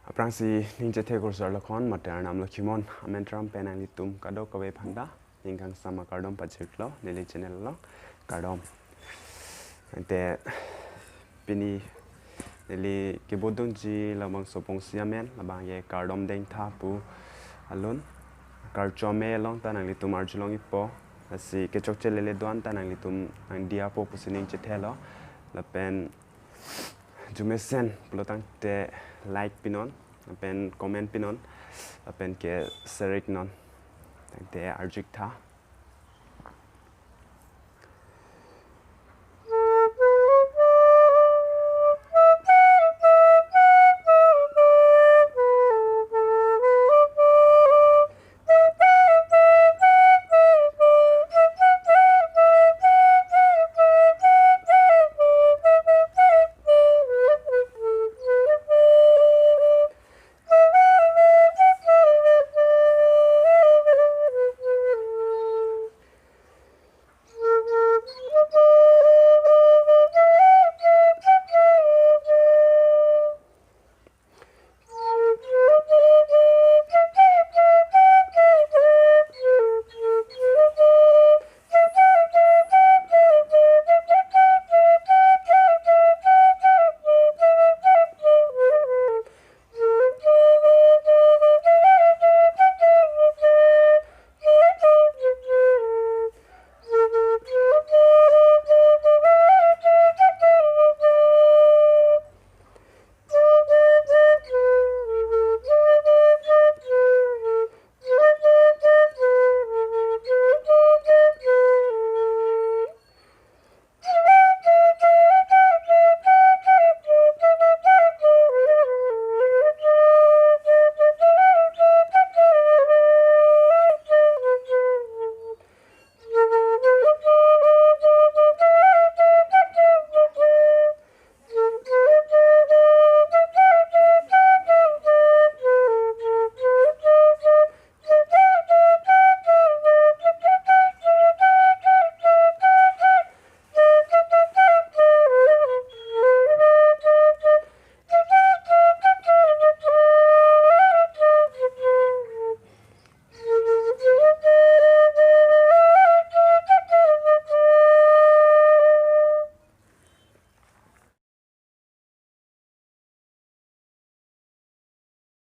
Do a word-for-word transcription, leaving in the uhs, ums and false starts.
Aphrangsi ning chethe kurusar lokhon, mate arnam lokhimon amen tram pen nanglitum kadokave aphanta ning kangsam akardom pajirlo neli channel along. Kardom. Ante pini neli kebodunji labangso apongsi amen, labang ke kardom dengtha pu alun. Karcho ame along ta nanglitum arjulong-ikpo. Lasi kechokche lele do-an ta nanglitum nangdiyapo pusi ning chethelo. Lapen arjumesen pulotangte like pinon, lapen comment pinon, lapen ke share-iknon. Tangte arju-iktha.